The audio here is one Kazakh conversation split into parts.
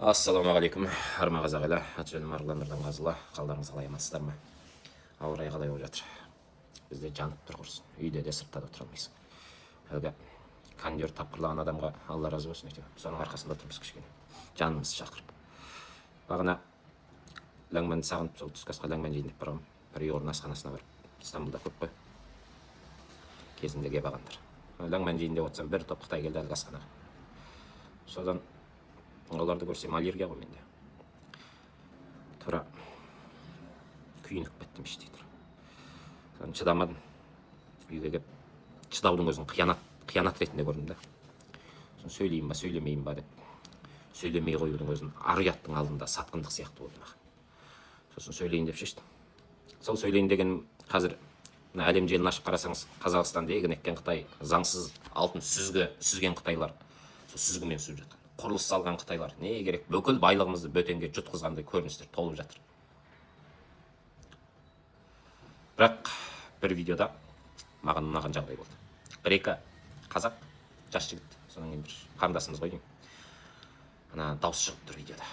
Ассалаумағалейкум, арма қазақ елі! Аты жөнім Арғылан Нұрлан Қазұлы. Қалдарыңыз қалай, амансыздар ма? Ауа райы қалай болып жатыр? Бізде жанып тұр құрсын, үйде де, сыртта да отыра алмайсың. Әлгі кондер тапқырлаған адамға Алла разы болсын, әйтеуір соның арқасында отырмыз кішкене жанымыз шақырып. Бағана ләңмәнді сағынып, сол түскі асқа ләңмән жейін деп барғанмын. Бір ұйғырдың асханасына барып, Стамбулда көп қой кезінде келіп алғандар. Ләңмән жейін деп отырсам, бір топ қытай келді әлгі асханаға. Содан оларды көрсем, аллергия ғой менде, тура күйініп кеттім іштей тура. Содан шыдамадым, үйге келіп шыдаудың өзін қиянат, қиянат ретінде көрдім да. Сосын сөйлейін ба, сөйлемейін ба деп, сөйлемей қоюдың өзін ар ұяттың алдында сатқындық сияқты болды маған. Сосын сөйлейін деп шештім. Сол сөйлейін деген, қазір мына әлем желін ашып қарасаңыз, Қазақстанда егін еккен қытай, заңсыз алтын сүзгі сүзген қытайлар, сол сүзгімен сүзіп жатқан, құрылыс салған қытайлар, не керек, бүкіл байлығымызды бөтенге жұтқызғандай көріністер толып жатыр. Бірақ бір видеода маған ұнаған жағдай болды. Бір екі қазақ жас жігіт, содан кейін бір қарындасымыз ғой деймін, ана дауыс шығып тұр видеода,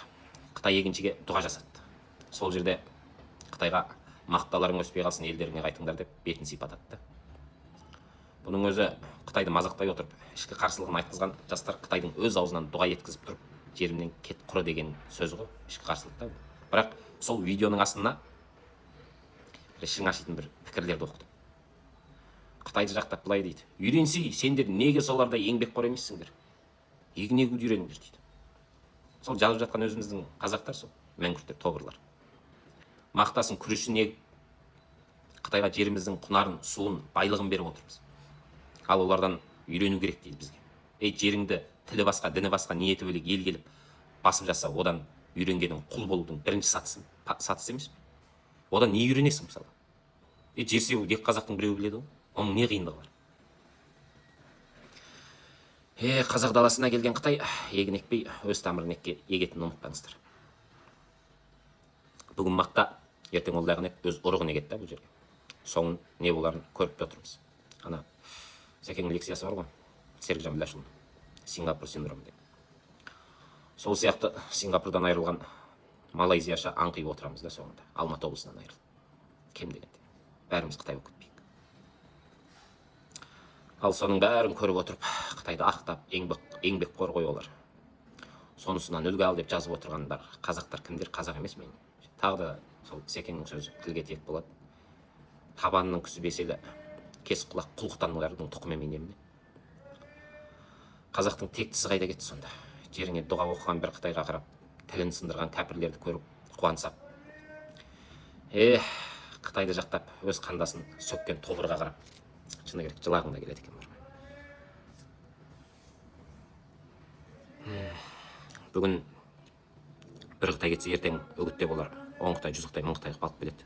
қытай егіншіге дұға жасатты. Сол жерде қытайға «мақталарың өспей қалсын, елдеріңе қайтыңдар» деп бетін сипатады да. Бұның өзі қытайды мазақтай отырып ішкі қарсылығын айтқызған жастар қытайдың өз аузынан дұға еткізіп тұрып, «жерімнен кет, құры» деген сөз ғой, ішкі қарсылық та. Бірақ сол видеоның астына бір ішің ашитын бір пікірлерді оқыдым. Қытайды жақтап былай дейді: «Үйренсей, сендер неге солардай еңбекқор емессіңдер? Егін егуді үйреніңдер», – дейді. Сол жазып жатқан өзіміздің қазақтар, сол мәңгүрттер, тобырлар. Мақтасын, күрішін егіп, қытайға жеріміздің құнарын, суын, байлығын беріп отырмыз, ал олардан үйрену керек дейді бізге. Ей, жеріңді тілі басқа, діні басқа, ниеті бөлек ел келіп басып жатса, одан үйренгенің құл болудың бірінші сатысы, сатысы емес пе? Одан не үйренесің, мысалы? Е, жер себу екі қазақтың біреуі біледі ғой, оның не қиындығы бар? Е, қазақ даласына келген қытай егін екпей, өз тамырын егетінін ұмытпаңыздар. Бүгін мақта, ертең ол дағы өз ұрығын егеді да бұл жерге. Соңын не боларын көріп те отырмыз. Ана Сәкеңнің лекциясы бар ғой, Серікжан Біләшұлының, «Сингапур синдромы» деп. Сол сияқты Сингапурдан айырылған Малайзияша аңқиып отырамыз да соңында. Алматы облысынан айырылып, кем дегенде бәріміз қытай болып кетпейік. Ал соның бәрін көріп отырып, қытайды ақтап, еңбекқор ғой олар, сонысынан үлгі ал деп жазып отырғандар қазақтар кімдер? Қазақ емес мен. Тағы да сол Секеңнің сөзі тілге тиек болады: табанының күсі беселі кесік құлақ құлықтанулардың тұқымы емей немене? Қазақтың тектісі қайда кетті сонда? Жеріңе дұға оқыған бір қытайға қарап, тілін сындырған кәпірлерді көріп қуансақ, е, қытайды жақтап, өз қандасын сөккен тобырға қарап, шыны керек, жылағың да келеді екен бар ғой. Бүгін бір қытай кетсе, ертең үгіттеп олар 10 қытай, 100 қытай, 1000 қытай қылып алып келеді.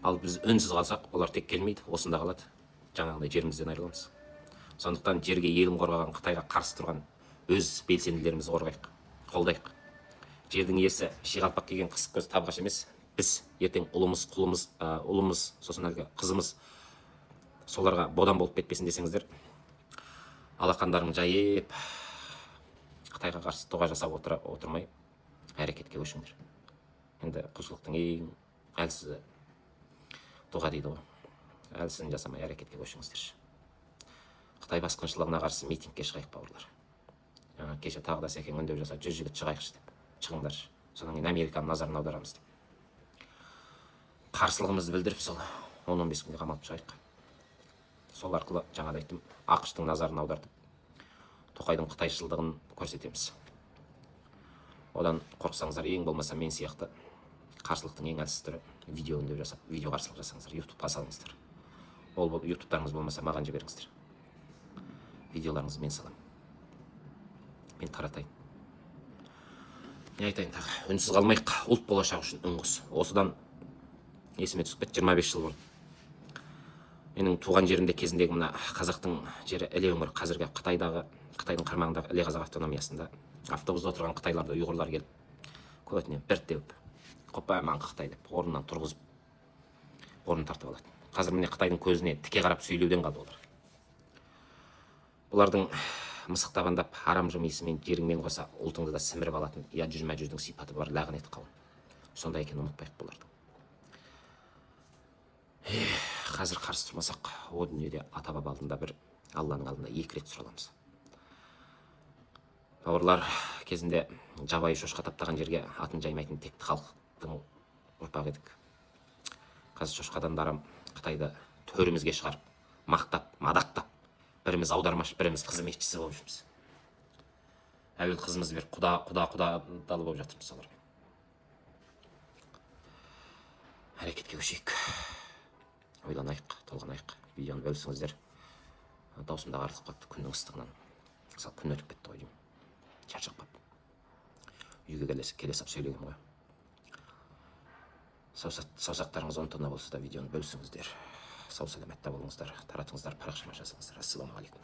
Ал біз үнсіз қалсақ, олар тек келмейді, осында қалады, жаңағыдай жерімізден айырыламыз. Сондықтан жерге елін қорғаған қытайға қарсы тұрған өз белсенділерімізді қорғайық, қолдайық. Жердің иесі шиқалпақ киген қысық көз табғаш емес, біз. Ертең ұлымыз, құлымыз, ұлымыз, сосын әлгі қызымыз соларға бодан болып кетпесін десеңіздер, алақандарың жайып, қытайға қарсы дұға жасап отырмай, әрекетке көшіңдер. Енді құлшылықтың ең әлсізі дұға дейді ғой, әлсізін жасамай, әрекетке көшіңіздерші. Қытай басқыншылығына қарсы митингке шығайық, бауырлар. Жаңа кеше тағы да Сәкең үндеу жасады, 100 жігіт шығайықшы деп. Шығыңдаршы, содан кейін Американың назарын аударамыз деп, қарсылығымызды білдіріп, сол 10-15 күнге қамалып шығайық. Сол арқылы, жаңа да айттым, АҚШ-тың назарын аудартып, Тоқайдың қытайшылдығын көрсетеміз. Одан қорықсаңыздар, ең болмаса мен сияқты қарсылықтың ең әлсіз түрі видео үндеу жасап, видео қарсылық жасаңыздар, Ютубқа салыңыздар. Ол Ютубтарыңыз болмаса, маған жіберіңіздер видеоларыңызды, мен саламын, мен таратайын. Не айтайын тағы? Үнсіз қалмайық, ұлт болашағы үшін үн қос. Осыдан есіме түсіп кетті, 25 жыл бұрын менің туған жерімде, кезіндегі мына қазақтың жері Іле өңірі, қазіргі Қытайдағы, Қытайдың қарамағындағы Іле қазақ автономиясында автобуста отырған қытайларды ұйғырлар келіп көтінен бір теуіп, «Қопа, маңқы қытай» деп орнынан тұрғызып, орнын тартып алады. Қазір міне, қытайдың көзіне тіке қарап сөйлеуден қалды олар. Бұлардың Мысық табандап, арам жымиысымен жеріңмен қоса ұлтыңды да сіміріп алатын Яджуж Мәжуждің сипаты бар лағынет қауым. Сондай екенін ұмытпайық бұлардың. Қазір қарсы тұрмасақ, о дүниеде ата баба алдында бір, Алланың алдында екі рет сұраламыз. Бауырлар, кезінде жабайы шошқа таптаған жерге атын жаймайтын текті халықтың ұрпағы едік. Қазір шошқадан да арам Қытайды төрімізге шығарып, мақтап, мадақтап, біріміз аудармашы, біріміз қызметшісі болып жүрміз. Әуел қызымызды беріп, құда құда құдалы болып жатырмыз солармен. Әрекетке көшейік, ойланайық, толғанайық. Видеоны бөлісіңіздер. Даусым да қарлығып қалыпты күннің ыстығынан. Сал күн өтіп кетті ғой деймін, шаршап қалыппын. Үйге келе сап сөйлегенмін ғой. Саусақтарыңыз 10 тонна болса да, видеоны бөлісіңіздер. Сау саламатта болыңыздар, таратыңыздар, парақшама жазыңыздар. Ассалаумағалейкум.